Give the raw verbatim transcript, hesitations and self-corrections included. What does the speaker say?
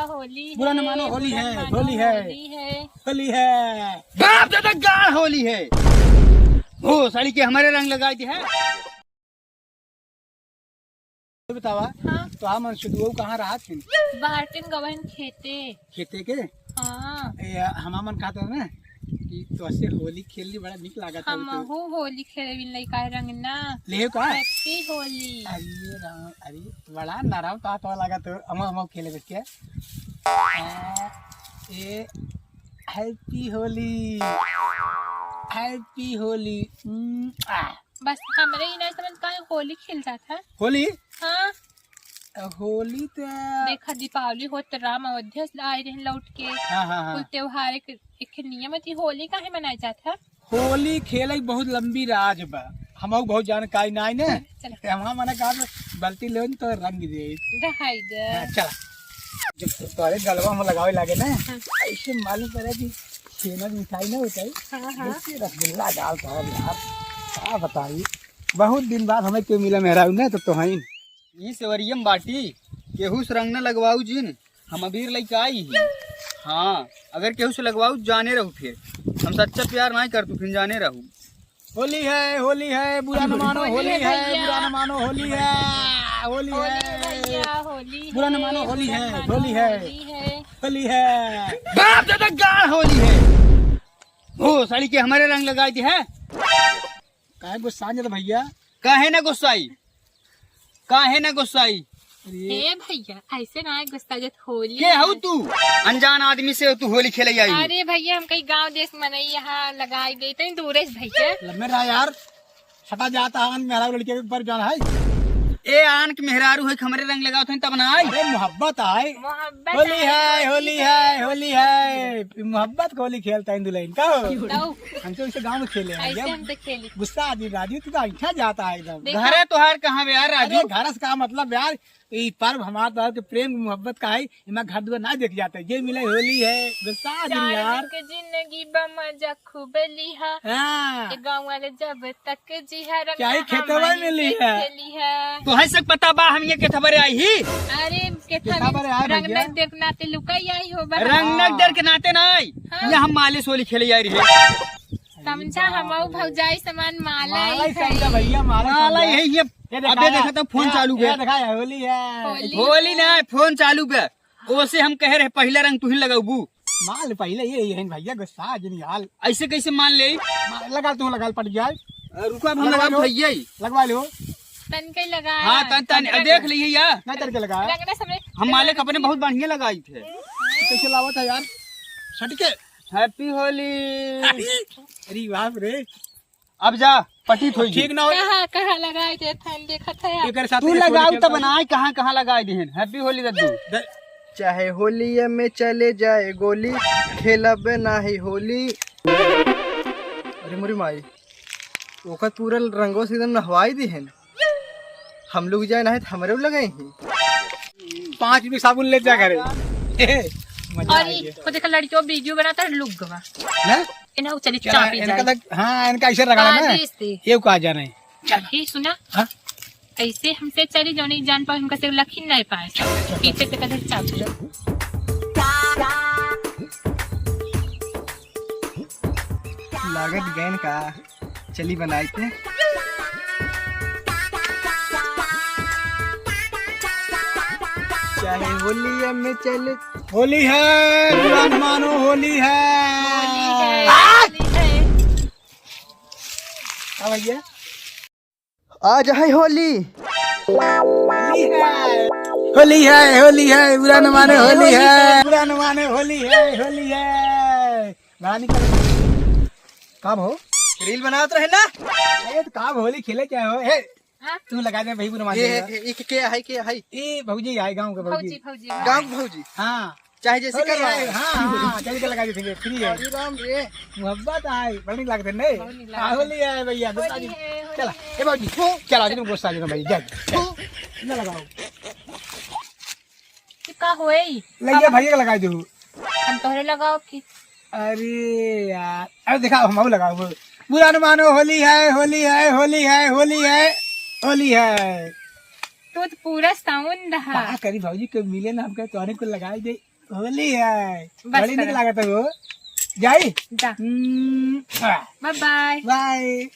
होली बुरा न है, मानो, होली बुरा है, न मानो, होली है। होली है। होली है। बाप दादा गाड़ होली है। हो, साली के हमरे रंग लगाई दी है। ये बतावा, हाँ। तो हम सुधुआ कहाँ रहत हैं? बाहर के गवन खेते। खेते के? हाँ। ए, हमार मन कहत रहे ना कि तोसे होली खेल ली, बड़ा निक लागत है। हमहू होली खेले बिन लइका है रंग ना। ले का? Happy होली। अरे राम, अरे बड़ा नरम तो हाथ वाला लागत हो। हम, हम खेले बैठ के। आ, ए, Happy होली, Happy होली। उम, आ। बस हमरे ही नहीं समझ काहे होली खेल जात है। होली? हाँ। अ, होली त देखा, दीपावली होत त राम अयोध्या से आए रहन लौट के। हाँ, हाँ, हाँ। कुल त्योहार एक, एक नियम है, होली काहे मनाए जात है? होली खेले के बहुत लंबी राज बा, हमहू बहुत जानकारी नाई ने। चला। ते हमार मने कहा तो बल्टी लेवन तो रंग दे। रहाई दे। हाँ, चला। जब तो तोरे गलवा में लगावे लागे ना, हाँ। ऐसे मालूम पड़े कि छेना की मिठाई ना होता है, हाँ, हाँ। जैसे रसगुल्ला डाल तो यार, क्या बताई, बहुत दिन बाद हमें क्यों मिला मेहरारू ने, तो, तो हैं। ई सेवरियम बाटी, केहू से रंग न लगवाऊ जिन, हम अबीर लइके आई ही। हाँ, अगर केहू से लगवाऊ जाने रहू फिर, हम सच्चा प्यार नाई करतू फिर जाने रहू। होली है, होली है, बुरा न मानो, होली होली है है, भैया। बुरा न मानो, होली है, होली होली है है। भैया, होली बुरा न है, मानो, होली बुरा है, न मानो, होली है। होली है। होली है। बाप दादा गाड़ होली है। हो, साली के हमरे रंग लगाई दी है। काहे गुस्सा जात भैया? काहे ना गुस्साई? काहे ना गुस्साई? अरे। ए भैया, ऐसे ना गुस्सा जात, होली के हऊ है। तू? अनजान आदमी से तू होली खेले आई हो? अरे भैया, हम कहीं गांव देश मनई यहाँ लगाई देते हैं, दूरे से भैया। लम्बे रहा यार, सटा जाता है, मेहरारू लड़के के ऊपर जान है। ए आन के मेहरारू है, हमरे रंग लगावत हैं तब ना आई। अरे मोहब्बत आए। मोहब्बत होली आए, है, होली होली है, है। होली है। मोहब्बत को होली खेलता है दुल्हन का हो। तो हमसे उसे गांव में खेले हैं ऐसे जब। हम तो खेली। गुस्सा आदमी राजू, तू तो ऐंठा जाता है एकदम। देखा। घरे तोहार कहाँ बे यार राजू? अरे घर से का मतलब यार, ई पर्व हमार तोहार के प्रेम मोहब्बत का है, इमा घर दुआर ना देख जाता है। ये मिले होली है, गुस्सा आदमी चार यार। दिन के जिंदगी बा मजा खूब लिहा। हाँ। ये गाँव वाले जब तक जिहा रंग क्या ही खेतवा हमारी में लिहा? खेली है। तो है सक पता बा हम ये के थबरे आई ही? अरे के के थबरे थबरे आए रंग भैया? नक देख नाते लुकाई आई हो बा। रंग नक देर के नाते ना आई। हाँ। ये हम मालिश होली खेले आई रहे। समझा, हमऊ भौजाई समान माला माला ही ही समझा है। भैया, माला माला समझा। यही है। ये देखा अबे है। देखा तो फोन ये, चालू ये बे। देखा है, होली है। होली। होली ना, फोन चालू बे। ओसे हम कहे रहे, पहला रंग तू ही लगाबू। माल पहले ये, ये है भैया, गुस्सा जिन यार। ऐसे कैसे मान ले? मा-, लगा तू, लगा, पट जाए। अ, रुको, अब हम लगवा लगाओ लो। भैया ही। लगवा लो। तन के लगा। हाँ, तन, तन, तन देख के। लीजिए यार। ना तन के लगा। रंगना समय हम मालिक अपने बहुत बढ़िया लगाई थे। कैसे लावा था यार? सट के। Happy होली। अरे बाप रे। अब जा, पटीत होई ठीक ना हो। कहाँ, कहाँ लगाई थे? थान देखत है आप। एकर साथ तू ये लगाऊ होली तब खेलता ना, कहाँ, कहाँ लगाई दिहन? Happy होली दद्दू। द- चाहे होलिया में चले जाए गोली, खेलब नाही होली। अरे मोरी माई, ओकर पूरा रंगो से एकदम नहवाई दिहन। हम लोग जाए ना है तो हमरे लगाई ही। पाँच रुपये साबुन ले जा घरे। मजा आ अरे, गया। वो देखा लड़कियों वीडियो बनाता है, लुक गवा। ना? इन्हें चली चला, चापी इनका जाए। तक, हाँ, इनका ऐसे रगड़ा ना। आदेश दे। ये कहा जा रहे हैं। चल। ये सुना? हाँ? ऐसे हमसे चली जो नहीं जान पाए, हमका से लखी नहीं पाए। पीछे से कदर चाप दे। लागत गैन का चली बनाई के। चाहे होलिया में चले। होली है, बुरा न मानो, होली है। होली है, होली है। हाँ भैया। आज है होली। होली है, होली है, बुरा न माने, होली है। बुरा न माने, होली है, होली है। बाहर निकल। का हो? रील बनावत रहे ना? अरे तो का होली खेले क्या हो? हे, हाँ? तू लगा दे भाई, बुरा मान ये, जाएगा। ये, ये क्या है, क्या है? ये भौजी है, गाँव के भौजी। भौजी, भौजी। गाँव की भौजी? हाँ। चाहे जैसे होली कर रहा है, है। हाँ, हाँ, हाँ, चल के लगा देते हैं, फ्री है। अरे राम रे। मोहब्बत आए, बड़ी लागत है, नहीं? बहुत नीक लागत है। हाँ, होली है भैया, गुस्सा होली जी। है, होली चला, है। ए बाबूजी, हो, चला, आज तुम गुस्सा जी भाई, जा। हो। ना लगाओ। ये का होए? लइया अब भैया के लगाई दू। हम तोहरे लगाओ फिर। अरे यार, अरे दिखाओ, हम लगाओ। बुरा न मानो, होली है, होली है, होली है, होली है, होली है। तू तो पूरा साउंड रहा। का करी भौजी, कोई मिले ना हमके, तोहरे को लगाई दे। होली है, बस बड़ी निक करो। लागत है वो। जाई। जा। हम्म, आ। Bye bye. बाय।